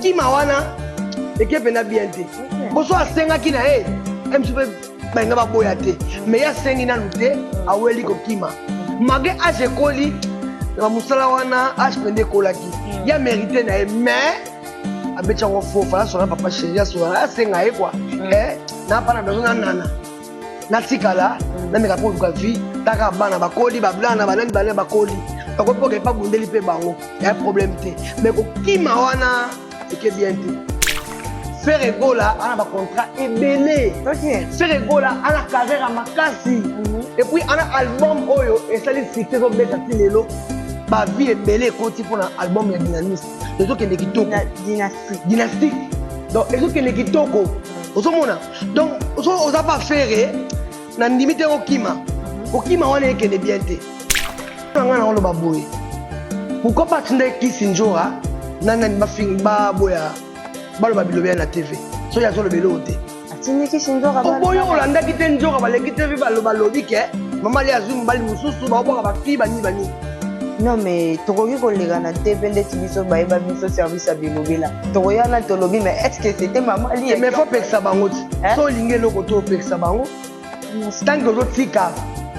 Kokima wana eke mpenza bien te. Boso asengaki na ye mc mpe balinga baboya te, mais ye asengi nanu te, aweli kokima malgré age ekoli na mosala wana, age mpenza ekolaki ya mérité na ye, mais abeti yango fo fala asola papa chéri, asola, asenga ye kua na pana besoin na nana natikala, nameka mpo oluka vie. Taka bana bakoli, bablana banani banani bakoli, bakoki mpo kepa bundeli mpe bango ya problème te, mais kokima wana eke bien te. Ferre Gola ana bacontrat ebele. Ferre Gola ana carrière ya makasi et puis ana album oyo esali succès, ezobeta ti lelo, bavie ebele ekoti mpona album ya Dynamisme, ezokende kitoko. Dynastique, donc ezokende kitoko, ozomona. Donc oza pa Ferre, na ndimi te kokima. Kokima wana ekende bien te. Na ngai naoloba boye, pourquoi pas tinda ekisi nzora na nani bafingi baboya baloba bilobela na TV soki azoloba eloko te? Atindikisi nzoka. Oboyo olandaki te, nzoka baleki TV, balobi ke mama li azwi mobali mosusu, baobwaka bafille banini banini. Non, mais tokoki koleka na TV ndeti biso bayeba biso service ya bilobela, tokoya na tolobi, mais est ce que c'était mama li? Mais faut pekisa bango ti so olingi eloko to opekisa bango tant que ozotika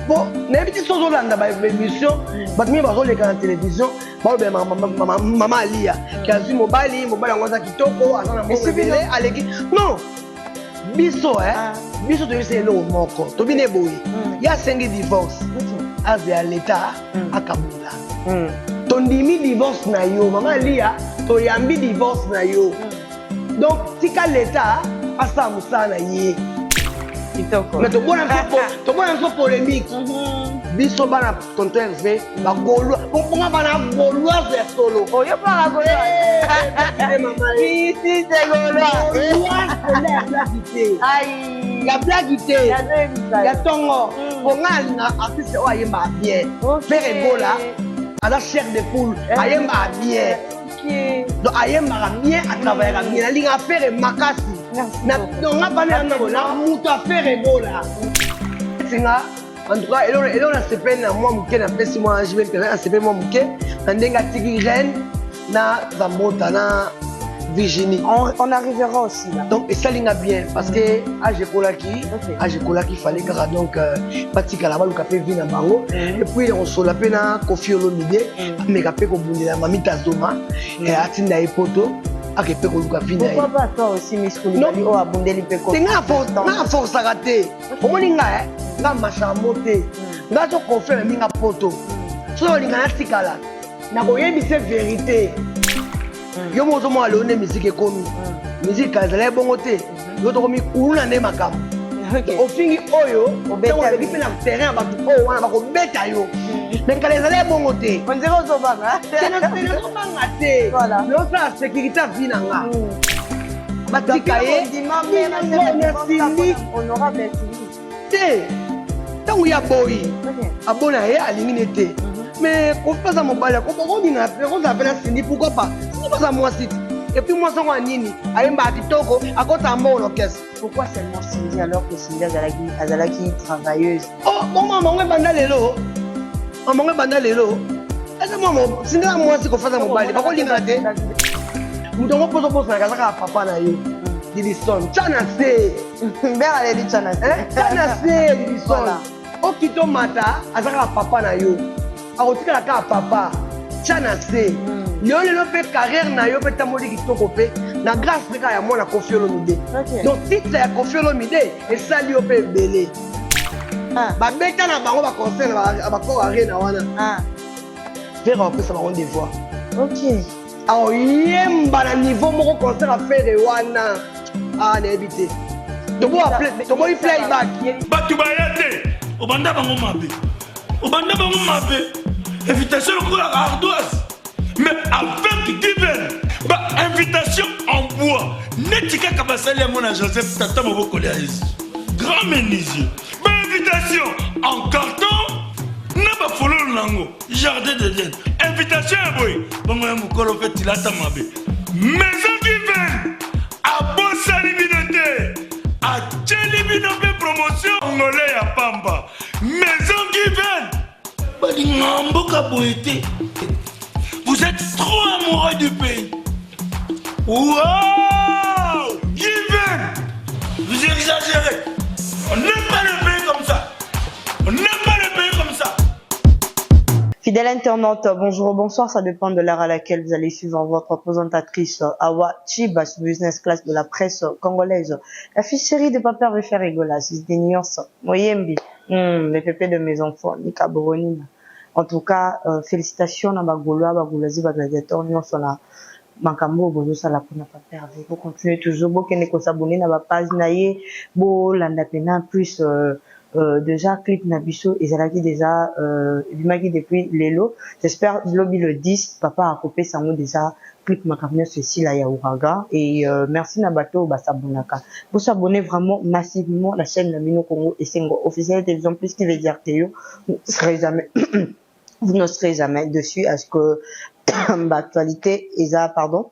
po nayebi ti so ozolanda baémission, bato mingi bazoleka na télévision, balobela mama Alia ke azwi mobali, mobali yango aza kitoko, aza na mbongo ebele, aleki. Non, biso biso toyebisa eloko moko, tobini eboye, ye asengi divorce, azela leta akabula. Tondimi divorce na yo, mama Alia, toyambi divorce na yo, donc tika leta asala mosala na ye. Kitoko. Mais tobona biso polémique, biso bana tonton Hervé, bagaulois, bonga bana gauloise ya solo. Oyo mpaka gaulois, ici c'est gaulois. Ya blague te, ya blague te, ya ntongo. Bonga alinga artiste oyo ayembaka bien. Ferre Gola aza chair de poule, ayembaka bien, donc ayembaka bien, atravaillaka bien, alingaka Ferre makasi. Donc nga bana ya ndako na moto a Ferre Gola singa. En tout cas, eloko nasepeli na mwa moke, napesi mwa JB mpe nasepeli mwa moke na ndenge atiki reine na Zambota na Virginie. On arrivera aussi là. Donc esalinga bien parce que age ekolaki, age ekolaki, fallait kaka donc batikala, baluka mpe vie na bango. Et puis nakosola mpe na Kofi Olomide, ameka mpe kobundela Mamita Zoma, atinda ye poto, ake mpe koluka vie na ye. Pourquoi pas toi aussi, Miss Koulibaly, oyo abundeli mpe? Te, nga aforsaka te. Omoni nga, nga masamo te, nga so confirme minga poto soki olinga natikala, nakoyebisa vérité. Yo moko ozomona lelo nde musique ekomi musique, kala ezalaki bongo te. Yo tokomi kuluna nde makambo ofingi oyo, ntango oleki mpe na terrain ya bato oyo wana bakobeta yo, mais kala ezalaki bongo te. Ondire ozobanga. Nazobanga te, mais osala sécurité ya vie na nga. Batika ye na honorable. Te, ntango ya boyi abona ye alingi ne te, mais Kofi aza mobali, akokolinga kozala mpe na Cindy, pourquoi pas? Cindy baza mwasi te, et puis mwasi yango ya nini? Ayembaka kitoko, akotaka mbongo na orchestre. Pourquoi seulement Cindy, alors que Cindy azalaki travailleuse? Oh bon, mamango ebanda lelo, mamango ebanda lelo, eza mwa Cindy aza mwasi, Kofi aza mobali, bakolingana te. Moto yango mposo obosanaka aza kaka papa na yo. Didistone, tya na se. Mbera aleli, tya na se. Tya na se, Didistone. Okita omata, aza kaka papa na yo, akotikala kaka papa, tya na se. Lelo lelo mpe carrière na yo mpe tamboli kitoko mpe na grâce mpe kaka ya mwana Kofi Olomide. Donc titre ya Kofi Olomide esali yo mpe ebele. Babeta na bango baconcert na bacor arena wana, Ferre apesa bango devoir. Aoyemba na niveau moko, concert a Ferre wana, a nayebi te, toboyi playback. Bato baya te, obanda bango mabe, obanda bango mabe, invitation lokola ardoise, mais avec Given, bainvitation en bois neti kaka basali yango na Joseph, tata mobokoli ya Yesu, grand menuisier, bainvitation en carton na bafololo nango, jardin d'Eden, invitation ya boye bongo ya mokolo mpe tilata mabe. Maison Given abosani bino te, atieli bino mpe promotion ngole ya pamba. Maison Given balinga mboka boye te. Vous êtes trop amoureux du pays. Wow Given Vous exagérez On n'aime pas le pays comme ça On n'aime pas le pays comme ça. Fidèle internaute, bonjour ou bonsoir, ça dépend de l'heure à laquelle vous allez suivre votre présentatrice Awa Chibas, business class de la presse congolaise. La fille chérie de Papa Refer Rigola, Nyonso, Moyembi, les pépés de mes enfants, Nika Boronina. En tout cas, félicitations à Bagolois, Bagoloisi, Bagladiateur, nyonso na makambo oyo bozosala mpona Papa Hervé. Bocontinue toujours, bokende kos'abonner na bapage na ye, bolanda mpena plus. Déjà clip na biso ezalaki déjà, ebimaki depuis lelo, j'espère lobi le 10 papa akopesa yango déjà clip, makambo nyonso esila ya Ouragan. Et merci na bato oyo bas'abonnaka, bos'abonner vraiment massivement la chaîne na bino Congo Esengo Officiel Télévision Plus, qui veut dire que yo serez jamais vous ne serez jamais dessus à ce que baactualité eza, pardon,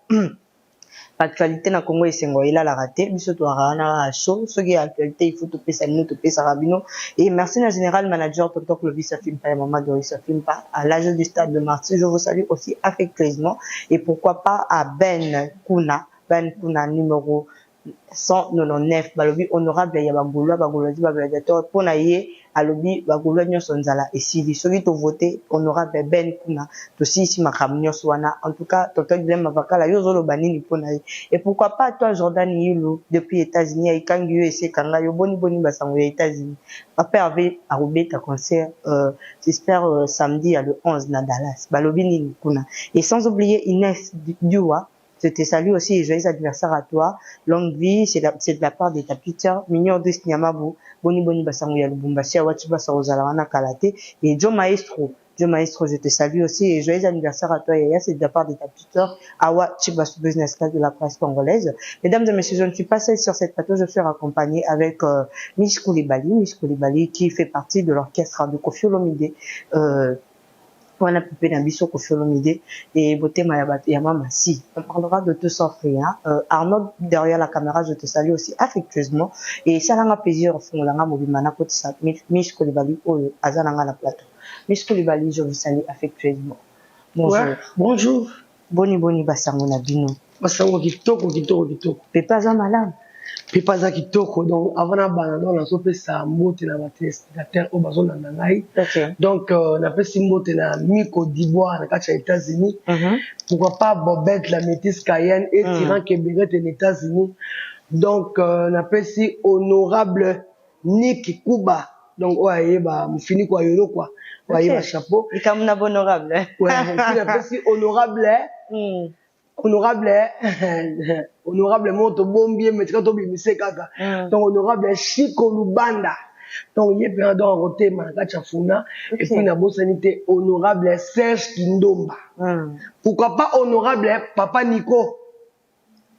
actualité na Congo Esengo elalaka te. Biso toyaka wana chaud, soki actualité il faut topesa bino, topesaka bino. Et merci na général manager tonton Clovis Afimpa ya mama Doris Afimpa à l'âge du stade de Martyr, je vous salue aussi affectueusement. Et pourquoi pas à Ben Kuna, Ben Kuna numéro 199, balobi honorable ya Bagaulois, Bagauloisi, Bagladiateur. Mpona ye alobi Bagaulois nyonso nzala esili soki tovote honorable Ben Kuna, tosilisi makambo nyonso wana. En tout cas, tonton Guilem Mavakala, yo ozoloba nini mpona ye? Et pourquoi pas toi, Jordan Yilu depuis États-Unis, ayikangi yo esekanga yo, boni boni basango ya États-Unis? Papa Hervé akobeta concert, j'espère samedi ya le 11 na Dallas, balobi nini kuna? Et sans oublier Inès Dua, je te salue aussi et joyeux anniversaire à toi. Longue vie, c'est de la part de ta petite sœur, Mignon Odris Nyamabu, Boni Boni Basango ya Lubumbashi, Awati Basa Ozala wana Kalate, et Joe Maestro. Joe Maestro, je te salue aussi et joyeux anniversaire à toi, Yaya, c'est de la part de ta petite sœur, Awa Chibasu, business class de la presse congolaise. Mesdames et messieurs, je ne suis pas seule sur cette plateau, je suis accompagnée avec Miss Koulibaly, Miss Koulibaly qui fait partie de l'orchestre de Koffi Olomide, wana pepe na biso Koffi Olomide et botema ya bato ya mama si. On parlera de tout sauf rien. Arnaud derrière la caméra, je te salue aussi affectueusement et esalanga plaisir ofungolanga mobimba nakotisa Miss Koulibaly oyo aza nanga na plateau. Miss Koulibaly, je vous salue affectueusement, bonjour. Ouais, bonjour. Boni boni basango na bino? Basango kitoko, kitoko, kitoko. Pepe aza malamu? Pepe aza kitoko. Donc avant na bana, donc nazopesa mbote na batéléspectateur oyo bazolanda ngai. Donc napesi mbote na Miko d'Ivoire na kati ya États-Unis. Pourquoi pas Bobette la métisse Cayenne et Tyran Keberet en États-Unis. Donc napesi honorable Nick Kuba, donc oyo ayeba mofiniko ya yolo quoi, oyo ayeba chapeau. Likambo na honorable. Ouais, puis napesi honorable, honorable, honorable moko tobombi ye, mais tika tobimise kaka. Donc honorable Chiko Lubanda, donc ye mpenza, donc akotema na kati ya Funa. Et puis nabosani te honorable Serge Kindomba. Pourquoi pas honorable papa Nico.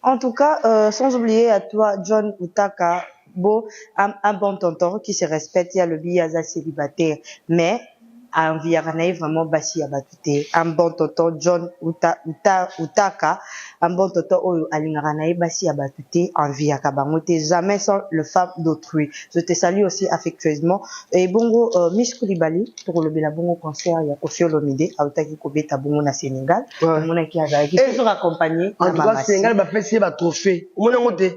En tout cas, sans oublier à toi, John Utaka, beau, un bon tonton qui se respecte, il y a le billet célibataire, mais enviaka na ye vraiment basi ya bato te. Un bon tonton John Uta, Uta, Utaka, un bon tonton oyo alingaka na ye basi ya bato te, enviaka bango te, jamais sans le femme d'autrui. Je te salue aussi affectueusement. Et bongo Miss Koulibaly, tokolobela bongo concert ya Koffi Olomide autaki kobeta bongo na Sénégal. Omonaki azalaki toujours accompagné. En tout cas, Sénégal bapesi ye batrophée, omoni yango te,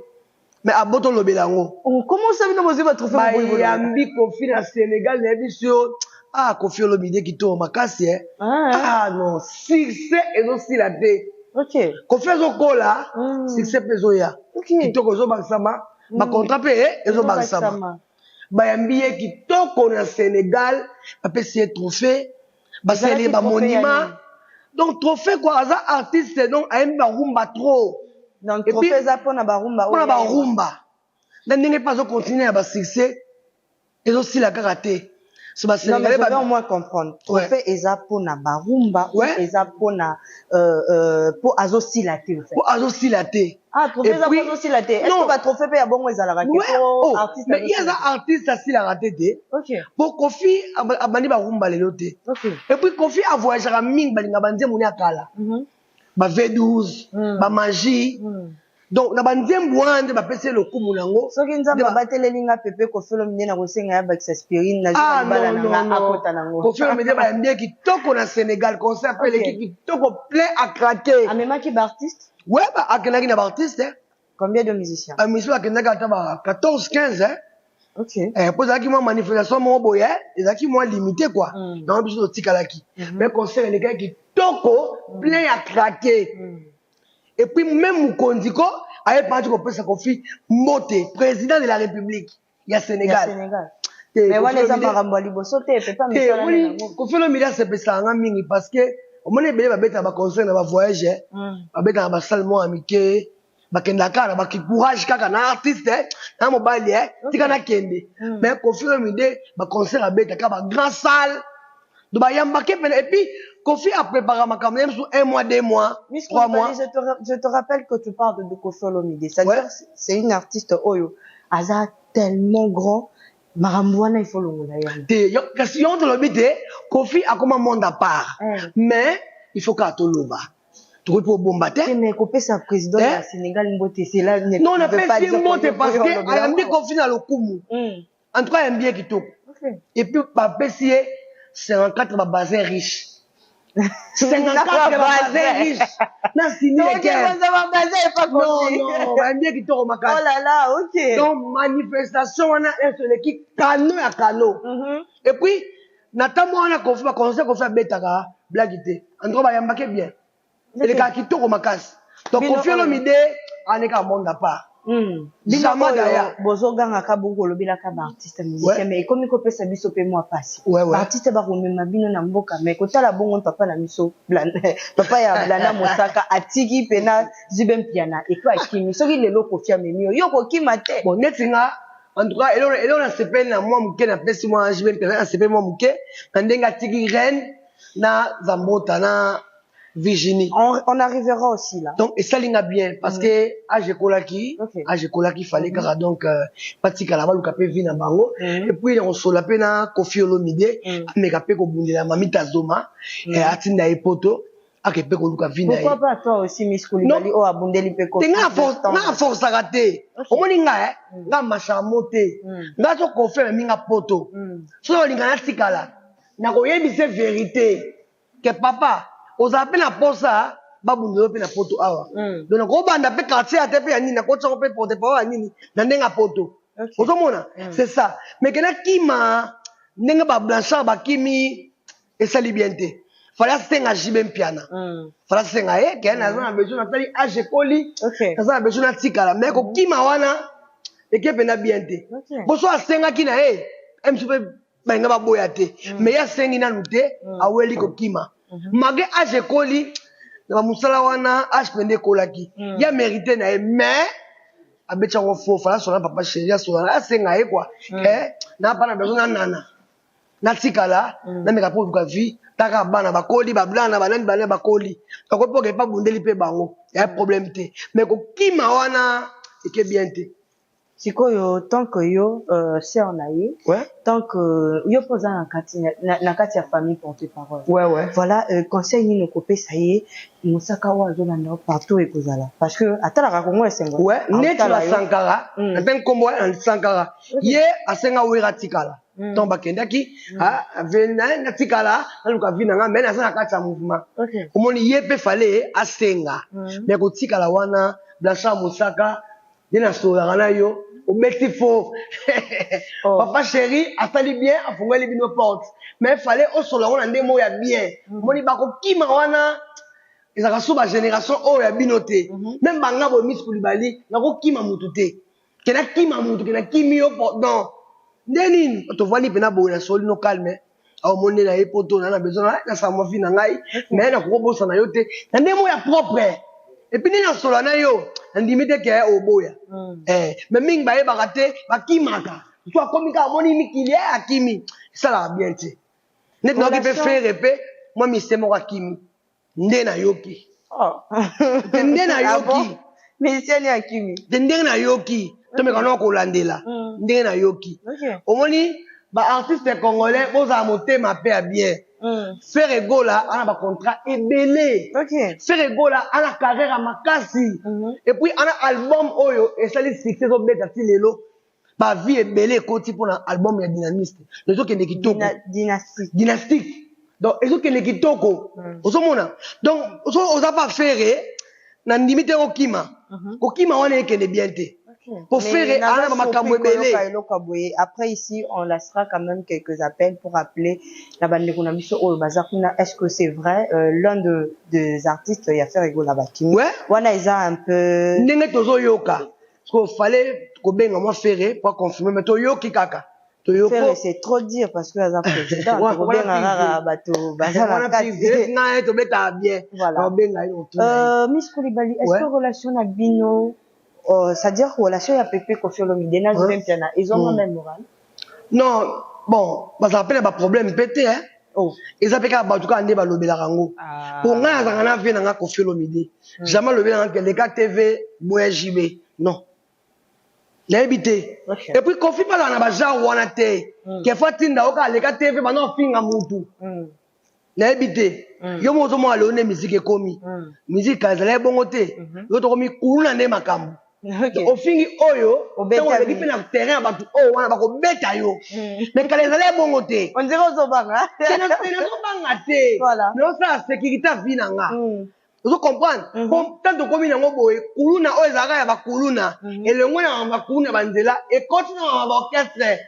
mais abo tolobela yango. Comment ça, bino bozwi batrophée? Bayambi Koffi na Sénégal, nayebi so, ah, Koffi Olomide kitoko makasi e. Ah non, succès ezosila te. Koffi azokola, succès mpe ezoya. Kitoko ezobakisama, bacontrat mpe ezobakisama. Bayambi ye kitoko na Sénégal, bapesi ye trophée, basaleli ye bamonument. Donc trophée quoi, aza artiste, donc ayembi barumba trop. Donc trophée eza mpona barumba? Mpona barumba, na ndenge mpe azocontinue na basuccès, ezosila kaka te. So non, mais je vais au moins comprendre. Trophée eza mpona barumba, eza mpona po azosila te? Po azosila te. Ah, trophée eza po azosila te? Est-ce que batrophée mpe ya bongo ezalaka te? Po artiste, mais ye aza artiste, asilaka te te. Po Koffi abandi barumba lelo te. Et puis Koffi avoyageaka mingi, balinga banzembo ya kala, ba V12, bamagie. Donc na banzembo wana nde bapesi ye lokumu nango. Soki Nzambe abateleli nga pepe Koffi Olomide, na kosenga ya bakisa aspirine na libala na nga, akota nango. Koffi Olomide bayambi ye kitoko na Sénégal, concert mpe eleki kitoko, plein à craquer. Amemaki baartiste? Ouais, akendaki na baartiste. Combien de musiciens? Bamusicien bakendaki ata ba 14, 15, hein. Ok. Po ezalaki mwa manifestation moko boye, ezalaki mwa limité quoi. Nango biso totikalaki. Mais concert elekaki kitoko, plein ya craquer. Et puis même mokonzi ko ayepaki kopesa Kofi mbote, président de la République ya Sénégal. Ya Sénégal. Mais wana eza makambo ya liboso te, pepa. Misala. Kofi Olomide asepesaka nga mingi parce que omoni ebele babetaka baconcert na bavoyage, babetaka basale moko ya mike, bakendaka kaka na bacourage kaka na artiste na mobali, tika nakende. Mais Kofi Olomide, baconcert abetaka bagrand salle, donc bayambaki pene. Et puis Kofi aprépara makambo na ye mosusu un mois, 2 mois, 3 mois. Je te rappelle que tu parles de Kofi Olomide, c'est-à-dire c'est une artiste oyo aza tellement grand, makambo wana il faut longola yango. Te, kasi yo tolobi te, Kofi akoma monde à part. Mais il faut kaka toloba, tokoki mpo obomba te. Mais kopesa président ya Sénégal mbote, c'est là. Non, napesi mbote parce que ayambi Kofi na lokumu. En tout cas ayambi ye kitoko. Et puis bapesi ye 54 babazin riche, 54 babazin riche na sini. Non, bayambi ye kitoko makasi. Oh là là, ok. Donc manifestation wana eleki kano ya kano. Et puis na ntango wana Kofi, baconcert Kofi abetaka, blague te, en tout cas bayambaki bien, elekaka kitoko makasi. Donc Kofi Olomide aleka monde à part. Bino bozogangaka bongo, olobelaka baartiste musicien, mais ekomi kopesa biso mpe mwa pasi. Baartiste bakomema bino na mboka, mais kotala bongo papa na biso, papa ya Blana Mosaka, atiki mpena Jibe Mpiana epo akimi. Soki lelo Kofi amemi yo, yo kokima te? Bon, neti nga, en tout cas eloko nasepeli na mwa moke, napesi mwa Jibe Mpiana, nasepeli mwa moke na ndenge atiki reine na Zambota na Virginie. On arrivera aussi là. Donc esalinga bien parce que âge ekolaki, âge ekolaki, fallait kaka donc batikala, baluka mpe vie na bango. Et puis nakosola mpe na Kofi Olomide, ameka mpe kobundela Mamita Zoma, atinda ye poto, ake mpe koluka vie na ye. Pourquoi pas toi aussi, Miss Koulibaly, oyo abundeli mpe? Te, nga aforçaka te. Omoni nga, nga mashamo te. Nga so Kofi amemi nga poto, soki olinga natikala, nakoyebisa vérité ke papa ozala mpe na posa babundela mpe na poto awa. Donc nakobanda mpe quartier ya te mpe ya nini, nakotisango mpe porte parole ya nini na ndenge ya poto. Ozomona, c'est ça. Mais ke nakima ndenge bablanchard bakimi, esali bien te. Fallait asenga Jibe Mpiana, fallait asenga ye ke naza na besoin, natali âge ekoli, naza na besoin natikala. Mais kokima wana eke mpena bien te. Boso asengaki na ye msu mpe balinga baboya te, mais ye asengi nanu te, aweli kokima malgré âge ekoli na bamosala wana. Âge mpenza ekolaki, ya mérité na ye, mais abeti yango fo. Fala asola papa chéri, asola, asenga ye quoi, na pa na besoin na nana natikala, nameka mpo oluka vie. Taka bana bakoli, bablana banani banani bakoli, bakoki mpo okepa bundeli mpe bango, ya problème te. Mais kokima wana eke bien te. Sikoyo, tant que yo sœur na ye, tant que yo mpo oza na kati ya famille porte parole, voilà, conseil nini okopesa ye, Mosaka oyo azolanda yo partout ekozala, parce que atalaka Kongo Esengo? Ouais, neti basankara ate nkombo ya Sankara, ye asenga Wera tikala. Ntango bakendaki, natikala, naluka vie na nga, mais naza na kati ya mouvement. Omoni, ye mpe fallait asenga. Mais kotikala wana, Blanchard Mosaka nde nasololaka na yo, obeti fo. Papa chéri asali bien, afungoli bino porte, mais fallait osola yango na ndenge moko ya bien. Omoni, bakokima wana ezalaka so bagénération oyo ya bino te. Même banga boye, Miss Kulibali, nakokima mutu te, ke nakima mutu, ke nakimi yo. Non, nde nini, tovandi mpena boye, nasoli no calme, aomoni nde na ye poto na besoin nasala mwa vie na ngai, mais nakokobosana yo te na ndenge moko ya propre. Et puis nde nasola na yo, nandimi te ke oboya. Mais mingi bayebaka te, bakimaka. So akomi kaka, amoni mikili, akimi, esalaka bien te. Neti nayoki mpe Ferre mpe mwa mise moko akimi, nde nayoki te, nde nayoki. Musicien akimi? Te, ndenge nayoki, tomeka na kolandela ndenge nayoki. Omoni, baartiste congolais bozala motema mpe ya bien. Ferre Gola ana bacontrat ebele. Ferre Gola ana carrière ya makasi. Et puis ana album oyo esali succès, ezobeta ti lelo, bavie ebele ekoti mpona album ya Dynamiste, ezokende kitoko. Dynastique. Donc ezokende kitoko. Ozomona, donc oza pa Ferre. Nandimi te kokima. Kokima wana ekende bien te. Po Ferre aza na makambo ebele. Eloko boye. Après ici, on laissera quand même quelques appels pour appeler la bandeko na biso oyo baza kuna. Est-ce que c'est vrai l'un des artistes ya Ferre Gola bakimi? Ouais. Wana eza un peu ndenge tozoyoka. Parce qu'il fallait kobenga mwa Ferre pour confirmer, mais toyoki kaka. Toyoko. Ferre, c'est trop dire parce que aza président. Tokobenga kaka bato baza na kati. Na ye tobetaka bien. Voilà. Tobenga ye otuna ye. Miss Koulibaly, est-ce que relation na bino, c'est-à-dire relation ya Pepe Koffi Olomide na JB Mpiana, ils ont même moral? Non, bon, bazala pe na ba problème pe te, hein. Oh. Eza pe kaka bato kaka nde balobelaka yango. Po ngai azalaka na vie na nga Koffi Olomide. Jamais alobelaka nga Leka TV boya JB. Non. Nayebi te. Et puis Koffi mpe azalaka na ba genre wana te. Kefa tinda oka Leka TV bana ofinga mutu. Nayebi te. Yo moko ozomona lelo nde musique ekomi. Musique ezalaki bongo te. Yo tokomi kuluna nde makambo. Ofingi oyo, ntango oleki mpe na terrain ya bato oyo wana bakobeta yo. Mais kala ezalaki bongo te. On dirait ozobanga. Nazobanga te. Nazosala sécurité ya vie na nga. Ozo comprendre? Bon, tant tokomi nango boye, kuluna oyo ezalaka ya bakuluna, elongo na bakuluna banzela, ekoti na ba orchestre.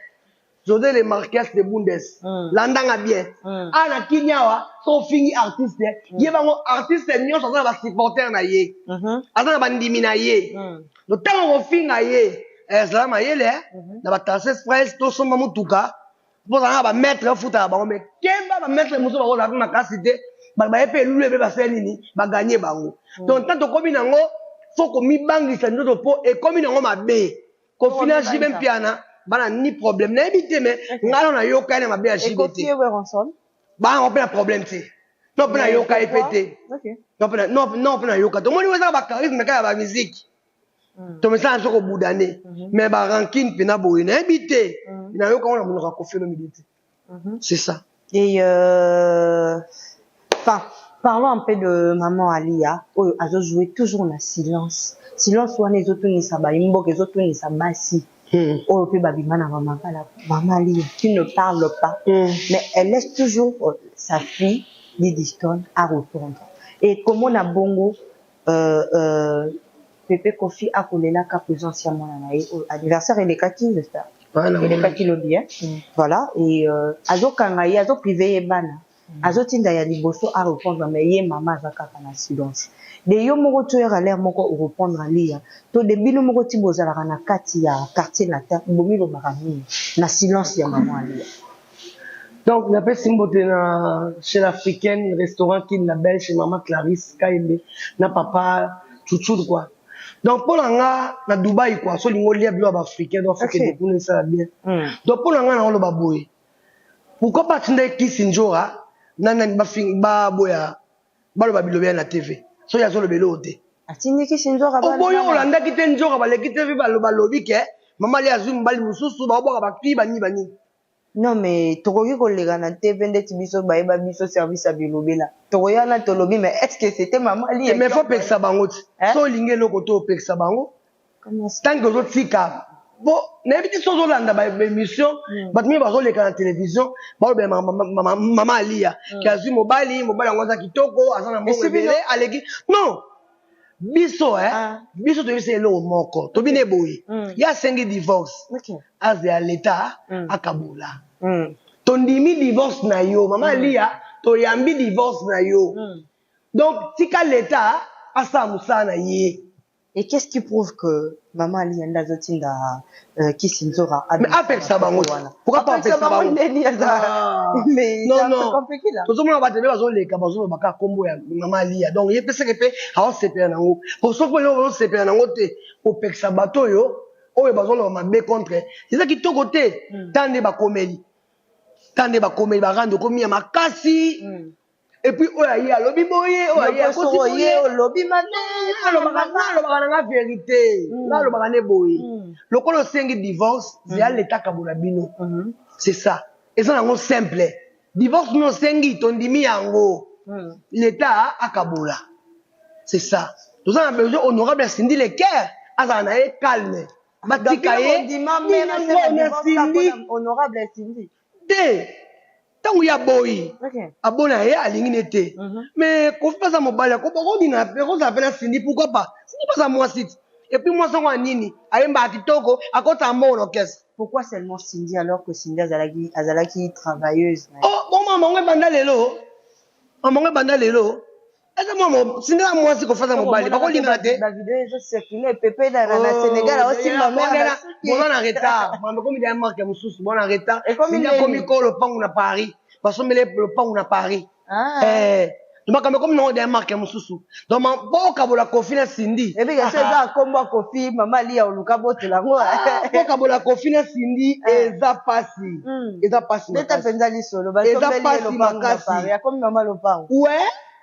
José le Marquez de Bundes. Landanga bien. Ah na Kinyawa, so fingi artiste, ye bango artiste nyonso aza na ba supporter na ye. Aza na bandimi na ye. Donc tango kofinga ye, ezala mayele, na ba taxes express to somba mutuka, po na ba maître futa na bango, mais kemba ba maître mosusu bango za makasi te, ba ba pe lulu be ba sala nini, ba gagner bango. Donc tant tokomi nango, faut komibangisa nzoto po ekomi nango mabe. Koffi na JB Mpiana bana ni problème nayebi te, mais ngai na yoka ye na mabe ya JB te. Bana mpe na problème te. Non mpe na yoka ye mpe te. Non mpe na yoka te. Omoni eza ba charisme kaka ya ba musique. Tomesana biso kobudane. Mais ba rancune mpe na boye nayebi te. Na yoka ngo na monoko ya Koffi Olomide te. C'est ça. Et enfin, parlons un peu de maman Alia, oyo azo jouer toujours na silence. Silence wana ezotunisa bayimboka, ezotunisa basi. Oyo pe babima na mama kala, maman Alia qui ne parle pas, mais elle laisse toujours sa fille Didi Stone à répondre. Et comment na bongo Pepe Koffi akolelaka présence ya mwana na ye, anniversaire elekaki, j'espère. Elekaki lobi, hein? Voilà, et azokanga ye, azoprive ye bana. Azotinda ya liboso à répondre, mais ye mama aza kaka na silence. De yo moko toyaka l'air moko orépondre Alia, to de bino moko ti bozalaka na kati ya quartier latin, bomilobaka nini na silence ya mama Alia? Donc napesi mbote na chez l'Africaine, restaurant Kin la Belle, chez maman Clarisse Kayembe na papa Chouchou quoi. Donc pour nga na Dubaï quoi, so lingo lia bilo ba africain, donc faut que kuna ça bien. Donc pour nga na oloba boye. Pourquoi pas tinda kisi njora na nani ba fing ba boya baloba bilobela na TV. So ya zolo belo te. Atindi kisi nzoka bana. Oboyo olandaki te nzoka baleki TV baloba lobi ke mama lia azwi mobali mosusu baobwaka bakri banini banini. Non mais tokoki koleka na TV ndeti biso bayeba biso service ya bilobela. Tokoya na tolobi, mais est-ce que c'était maman Alia? Mais faut pekisa bango ti. So olingi eloko to opekisa bango. Tant que ozotika bon, nayebi ti so ozolanda ba émission, bato mingi bazoleka na télévision balobela mama Alia ke azwi mobali, mobali yango aza kitoko, aza na mbongo ebele, aleki. Non, biso biso toyebisa eloko moko, tobine boye, ye asengi divorce, aze ya leta akabola. Tondimi divorce na yo mama Alia, toyambi divorce na yo. Donc tika leta asala mosala na ye. Et qu'est-ce qui prouve que maman Alia nde azotinda kisi nzora? Mais apekisa bango. Pourquoi pas apekisa bango? Mais non, non, tozomona bato ebe bazoleka, bazoloba kaka kombo ya mama Alia. Donc ye peseke mpe aosepela nango, po soki eloko bazosepela nango te, kopekisa bato oyo oyo bazoloba mabe contre eza kitoko te. Ta nde bakomeli, ta nde bakomeli barande okomi ya makasi. Et puis oyo aye alobi boye, oyo aye akoti boye, olobi mabe. Alobaka nanga vérité, nga alobaka nde boye: lokola osengi divorce, zeya leta kabola bino. C'est ça, eza nango simple. Divorce no osengi, tondimi yango, leta akabola, c'est ça. Toza na besoin honorable ya Cindy Le Cœur azala na ye calme, batika ye. Honorable Cindy te. Ntango ye aboyi, abona ye alingi ne te. Mais Kofi mpe aza mobali, akolinga akozala mpe na Cindy, pourquoi pas? Cindy mpe aza mwasi ti. Et puis mwasi yango ya nini? Ayembaka kitoko, akotaka mbongo na orchestre. Pourquoi seulement Cindy alors que Cindy azalaki azalaki travailleuse na ye? Oh, bon mama yango ebanda lelo. Mama yango ebanda lelo. Eza mwa Cindy aza mwasi, Kofi aza mobali, bakolingana te. Ba video ezo circuler pepe na Sénégal aosimba mère na suki. Boza na retard. Mama ekomi deya marque mosusu, bona retard. Cindy akomi ko lopangu na Paris. Basombeli lopangu na Paris. Eh, makambo ekomi nango deya marque mosusu. Donc mpo okabola Kofi na Cindy. Ebika so eza kombo ya Kofi, mama Lia oluka botela yango. Mpo okabola Kofi na Cindy eza pasi. Eza pasi. Beta mpenza lisolo, basombeli ye lopangu na Paris, akomi mama lopangu. Ouais.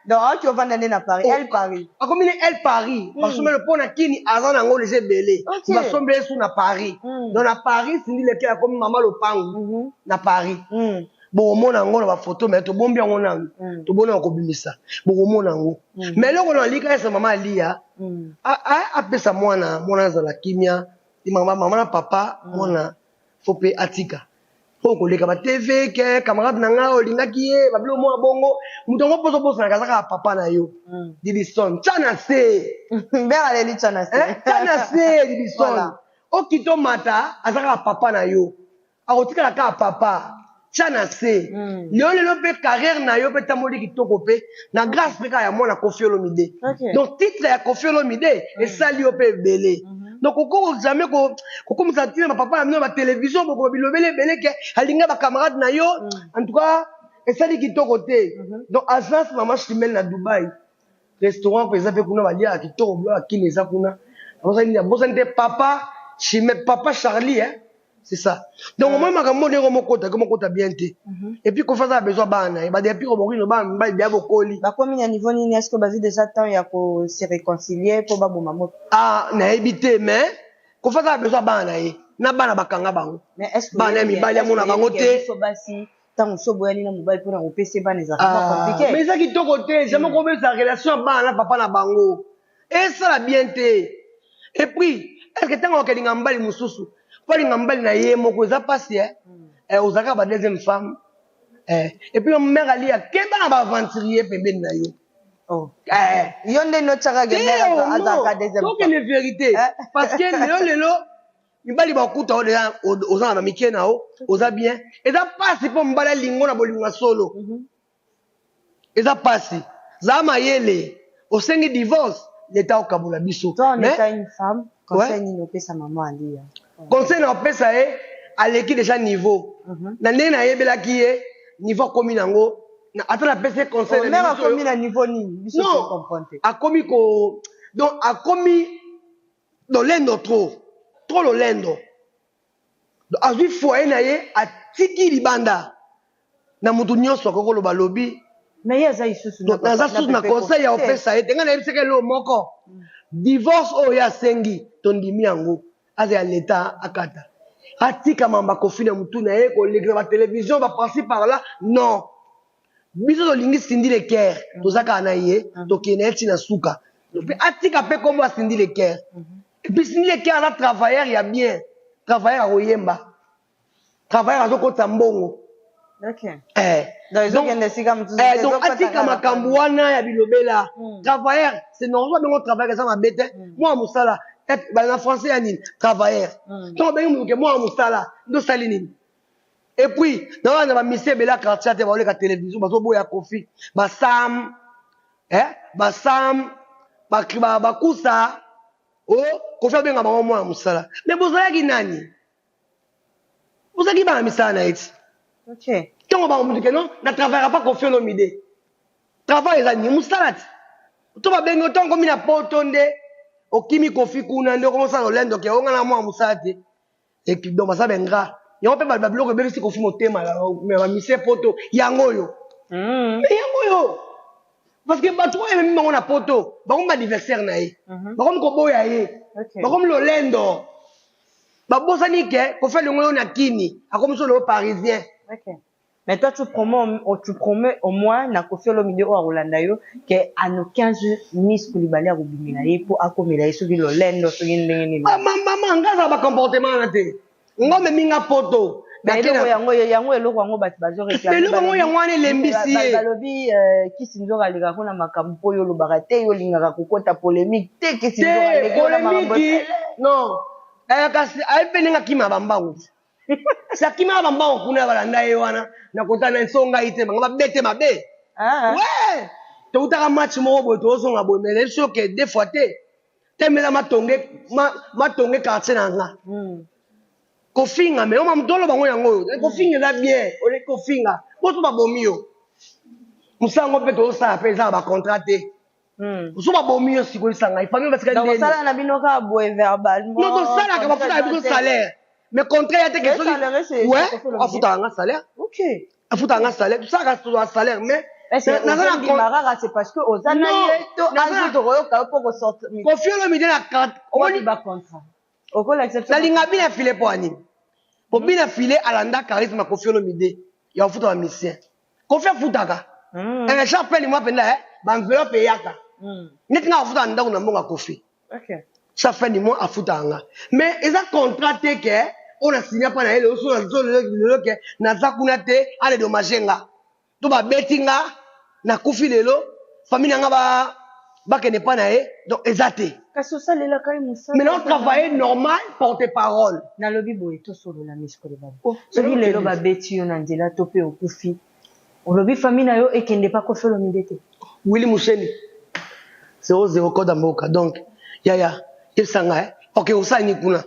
Donc aoki ovanda nde na Paris, El Paris. Akomi ne El Paris. Basombeli mpo na Kini aza nango deja ebele. Basombeli su na Paris. Donc na Paris Cindy Leke akomi mama lopangu na Paris. Bokomona yango na bafoto, me tobombi yango nanu, tobona ya kobimisa, bokomona yango. Mais eloko na alika esa mama Alia apesa mwana, mwana azala kimia, mama na papa, mwana faut mpe atika oyo koleka ba TV ke camarade na ngai olingaki ye babilo mwa bongo moto yango mposo obosanaka aza kaka papa na yo. Didison, tya na se. Mbera leli, tya na se. Tya na se, Didison. Okita omata, aza kaka papa na yo, akotikala kaka papa. Tya na se. Lelo lelo mpe carrière na yo mpe etamboli kitoko mpe na grâce mpe kaka ya mwana Kofi Olomide. Donc titre ya Kofi Olomide esali yo mpe ebele. Donc okoko jamais kokomisa ntina bapapa na bino na batelevizio, bokoma bilobele ebele ke alinga bacamarade na yo. En tout cas esali kitoko te. Donc agence mama Chimene na Dubai, restaurant mpe eza mpe kuna, baliaka kitoko, biloko ya kini eza kuna. Bosani te papa Chimene, papa Charlie, hein? C'est ça. Donc omoi makambo ndenge omokota ke omokota bien te. Et puis Kofi aza na besoin bana na ye badepi kobokino bana mibali deya bokoli. Bakomi na niveau nini? Est-ce que bazwi déjà temps ya ko se réconcilier mpo baboma moto? Ah, nayebi te, mais Kofi aza na besoin bana na ye, na bana bakanga bango. Mais est-ce que bana ya mibali amona bango te? Biso basi, ntango so boyani na mobali mpona kopesa bana, ezalaka mwa compliqué. Mais eza kitoko te, jamais kobesa relation ya bana na papa na bango, esala bien te. Et puis est ce que ntango akelinga mobali mosusu mpo alinga mobali na ye moko, eza mpasi? Eh, ozalaka ba deuxième femme. Et puis mère Alia, keba na baaventurier pembeni na yo. Oh. Yo nde notiaka azalaka deuxième. Tokende vérité, parce que lelo lelo mibali bakuta o deja oza na bamike na yo, oza bien, eza mpasi mpo mobali alingo na bolingo ya solo. Eza mpasi. Zala mayele, osengi divorce, leta okabola biso. Toi, en étant une femme, conseil nini opesa mama Alia? Conseil na opesa ye, aleki déjà niveau na ndenge nayebelaki ye, niveau akomi nango, ata napesi ye conseil. Mère akomi na niveau nini? Biso comprendre te. Akomi ko, donc akomi lolendo, trop trop lolendo. Azwi foyer na ye, atiki libanda na motu nyonso akoki koloba lobi. Mais ye aza lisusu. Naza susu na conseil ya opesa ye te. Ngai nayebisaka eloko moko: divorce oyo ye asengi, tondimi yango, aza ya leta, akata, atika mamba Kofi na motu na ye, kolekisa batelevizio baparci par là. Non, biso tolingi Cindy Le Cœur, toza kaka na ye, tokende na ye ntina suka. Mpe atika mpe kombo ya Cindy Le Cœur. Et puis Cindy Le Cœur aza travailleur ya bien, travailleur akoyemba, travailleur azokotisa mbongo. Donc atika makambo wana ya bilobela. Travailleur, c'est normal, bengo travailleur eza mabe te. Mwana mosala na français ya nini? Travailleur. Ntongo obengi moto ke mwana mosala, nde osali nini? Et puis na wana bamisi ebele ya quartier te, baoleka télévision, bazoboya Kofi, basam, basam bakusa o Kofi abenga bango mwana mosala. Mais bozalaki nani? Bozalaki bana misala na ye ti ntongo bango motu ke non, na travaillera pas Kofi Olomide. Travail eza nini? Mosala ti to babengi ntongo komi na poto nde okimi Kofi kuna, nde okomosala lolendo ke onga na mwana mosala te. Et puis donc baza baingrat yango mpe babiloko ebebisi Kofi motema bamise poto yango oyo. Mais yango oyo, parce que bato oyo ememi bango na poto, bakomi baadversaire na ye, bakomi koboya ye, bakomi lolendo. Babosani ke Kofi alingo yo na Kini, akomi so lelo parisien. Mais toi, tu promets au moins na Kofi Olomide oyo akolanda yo ke en aucun jour Miss Koulibaly akobimela ye mpo akomela ye soki lolendo, soki ndenge nini. Mama, nga azala bacomportement wana te. Nga omemi nga poto. Eloko yango, yango eloko yango bato bazo réclamer. Eloko yango, yango wana elembisi ye. Balobi Kisi Nzoka alekaka kuna makambo mpo oyo olobaka te, yo olingaka kokota polémique te. Kisi Nzoka aleki polémique, non. Kasi ayebi mpe ndenge akima bambangu. Si akimaka bambangu kuna, balanda ye wana na kota na nso. Ngai te, bango babete mabe. We toutaka match moko boye, tozonga boye, mais soki deux fois te temela Matonge, Matonge quartier na nga. Kofinga, mais oma moto oloba ngo yango oyo kofinga eza bien. Oleki kofinga boso babomi yo. Mosala mpe tozosala mpe eza na bacontrat te. So babomi yo sikoyo, esanga famille basika. Kosala na bino kaka boye verbalement? Non, tosalaka, bafutaka biso salaire, mais contrat ya te ke soki ouais, afutaka nga salaire. Afutaka nga salaire, tosalaka, tozwa salaire, mais Kaka c'est parce que oza na ye to azu tokoyoka yo mpo kosortir? Kofi Olomide na carte. Bacontrat okolakisa? Nalinga bina file mpo anini? Po bina file alanda charisme ya Kofi Olomide ya kofuta bamusicien. Kofi afutaka chaque fin du mois mpenza, baenveloppe eyaka neti nga afutaka ndako na mbongo ya Kofi. Chaque fin du mois afutaka nga, mais eza contrat te ke oyo na sinya mpa na ye lelo. So lelo ke naza kuna te, adédommager nga to babeti nga, nakufi lelo, famille na nga bakende mpa na ye. Donc eza te. Kasi osalelaka ye mosala. Mais na travailler normal, porte parole. Nalobi boye, tosolola misikolo babi. Soki lelo babeti yo na nzela to mpe okufi, olobi famille na yo ekende pa Kofi Olomide te? Willi Musheni 00 code ya mboka. Donc yaya, yebisanga, ok, osala nini kuna?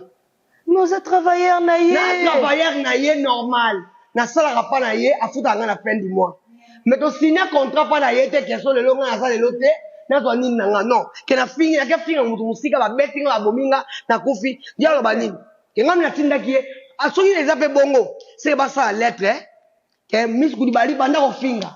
Mais oza travailleur na ye. Na travailleur na ye normal, nasalaka mpa na ye, afutaka nga na fin du mois, mais tosigne contrat mpa na ye te ke so lelo nga naza lelo te, nazwa nini na nga. Non, ke nafingi, nake finga motu mosika, babeti nga, babomi nga, nakufi, ye aloba nini? Ke ngami natindaki ye? Soki eza mpe bongo, seke basala lettre ke Miss Kulibali banda kofinga,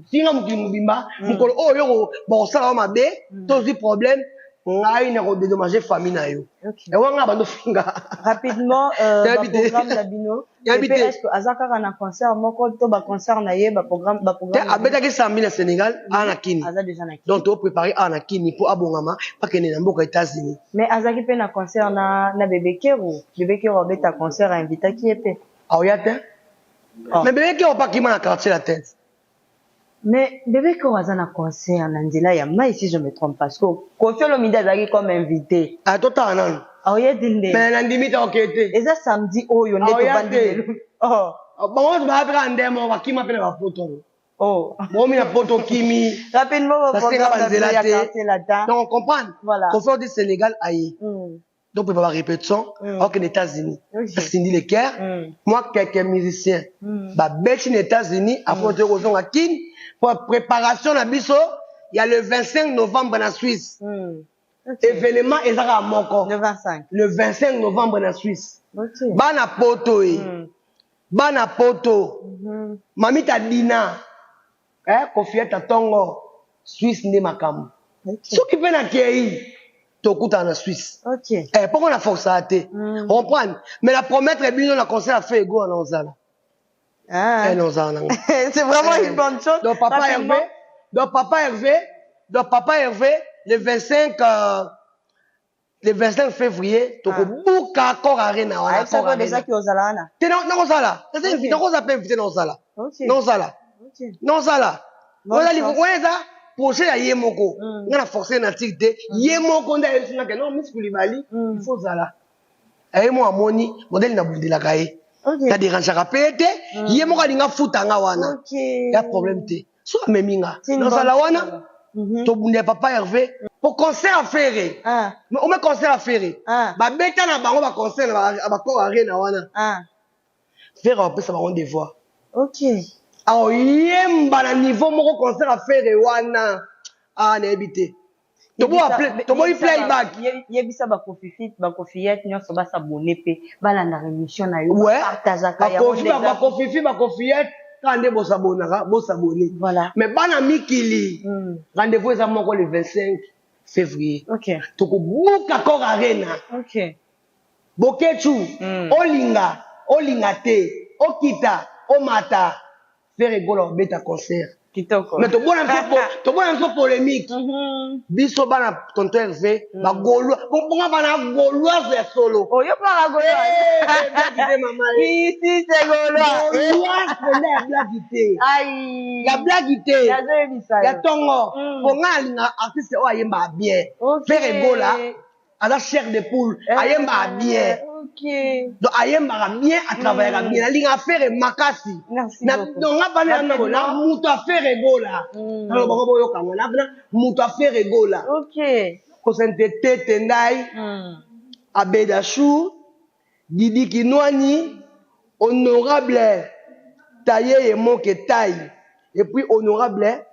finga mokili mobimba. Mokolo oyo yo bakosala wa mabe, tozwi problème, ngai na kodédommager famille na yo. Yango nga bando finga. Rapidement, baprogramme na bino, est-ce que aza kaka na concert moko to baconcert na ye, baprogramme? Te, abetaki samedi na Sénégal, awa na Kini. Aza déjà na Kini. Donc topréparé awa na Kini mpo abongama, bakende na mboka États-Unis. Mais azalaki mpe na concert na Bebe Kero. Bebe Kero abeta concert, ainvitaki ye mpe. Aoya te. Mais Bebe Kero pakima na Quartier la tête. Mais Bebe Kero aza na concert na nzela ya mai, si je me trompe, parce que Kofi Olomide azalaki comme invité. Ah, totala nanu. Aoye te nde? Mais nandimi te, oke te. Eza samedi oyo nde tovandi lelo. Bango nyonso baya mpe kaka ndemo, bakima mpe na bapoto. Bomi na poto, kimi. Rapidement. Basenga banzela te. Donc comprendre. Voilà. Kofi du Sénégal aye, donc prépare barépétition, akokende États-Unis. Asindi le cœur, moi quelques musiciens babeti na États-Unis, afo toye kozonga Kine po préparation na biso ya le 25 novembre na Suisse. Événement eza kaka moko. Le 25. Le 25 novembre na Suisse. Bana poto ye, bana poto, Mamita Dina, Kofieta ntongo, Suisse nde makambo. Soki mpe nakei, tokutana na Suisse. Mpongo na forçaka te, comprendre. Mais na promettre bino, na concert ya Ferre Gola na ozala. Nozala nango. C'est vraiment une bonne chose. Donc papa Hervé, donc papa Hervé, donc papa Hervé, le 25, le 25 février, tokobuka Accor Arena wana. Déjà ozala wana? Te, nakozala, nakozala mpe invité, nakozala, nakozala, nakozala. Wana eza projet ya ye moko. Nga na force na tike te. Ye moko nde ayebisi nga ke non, Miss Kulibali, il faut ozala. Aye mo amoni modèle nabundelaka ye, naderangeaka mpe ye te. Ye moko alinga futa nga wana, ya problème te. So amemi nga, nazala wana, tobundela papa Hervé po concert ya Ferre. Ome concert ya Ferre, babeta na bango baconcert na baAccor Arena wana, Ferre bapesa bango devoir. Aoyemba na niveau moko concert ya Ferre wana, a nayebi te. Toboyi playback. Yebisa bakofiyete nyonso bas'abonner mpe balandaka émission na yo. Bapartageaka. Bakofifi, bakofiyete kaka nde bosabonaka, bos'abonner. Voilà. Mais bana mikili, rendez-vous eza moko, le 25 février. Tokobuka Accor Arena. Bokechu, olinga olinga te, okita omata, Ferre Gola obeta concert. Kitoko. Mais tobona biso tobona biso polémique. Biso bana tonton Hervé, bagaulois, bonga bana gauloise ya solo. Oyo mpaka gauloise. Blague te, mama. Ici c'est gaulois. Gauloise mpenza ya blague te. Ai. Ya blague te. Nazoyebisa. Ya ntongo. Po nga alinga artiste oyo ayembaka bien. Ferre Gola aza chair de poule, ayembaka bien. Donc ayembaka bien, atravaillaka bien, alingaka Ferre makasi. Donc nga bana ya nango na moto a Ferre Gola. Alo bango boyokanga na moto a Ferre Gola. Kosante tete ndai. Abedachou, Didi Kinwani, honorable Taye Moke Tai, et puis honorable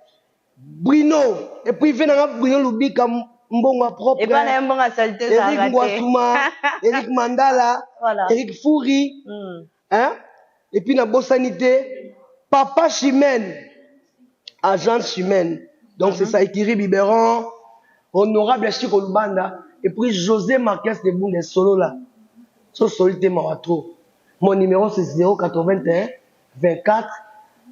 Bruno, et puis venanga Bruno Lubika mbongo propre. Et pas na mbongo saleté. Eric Ngwasuma, Eric Mandala, voilà. Eric Fouri, hein? Et puis na bosanité, Papa Chimène, agent Chimène. Donc c'est ça, Ikiri Biberon, honorable Chico Lubanda, et puis José Marquez de Bundes solo là. So solité trop. Mon numéro c'est 081 24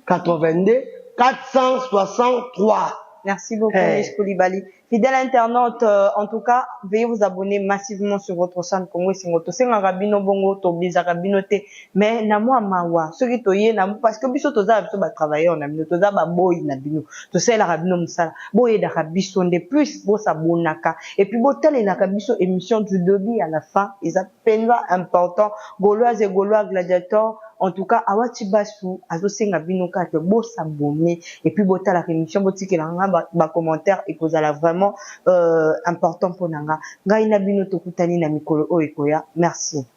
82 463. Merci beaucoup, hey. Miss Koulibaly. Fidèle internaute, en tout cas, veuillez vous abonner massivement sur votre chaîne Congo Esengo. Tosengaka bino bongo, tobizaka bino te. Mais na mwa mawa, soki toye na parce que biso toza biso ba travailleur na bino, toza ba boy na bino. Tosalelaka bino mosala. Boyedaka biso nde plus bosabonaka. Et puis botalelaka biso émission du début à la fin. Eza penza important. Gauloise et Gaulois gladiator. En tout cas, Awati Basu, azosenga bino kaka bosabonner et puis botalaka émission, botikela nga ba commentaire ekozala vraiment important mpo na nga. Ngai na bino tokutani na mikolo oyo ekoya. Merci.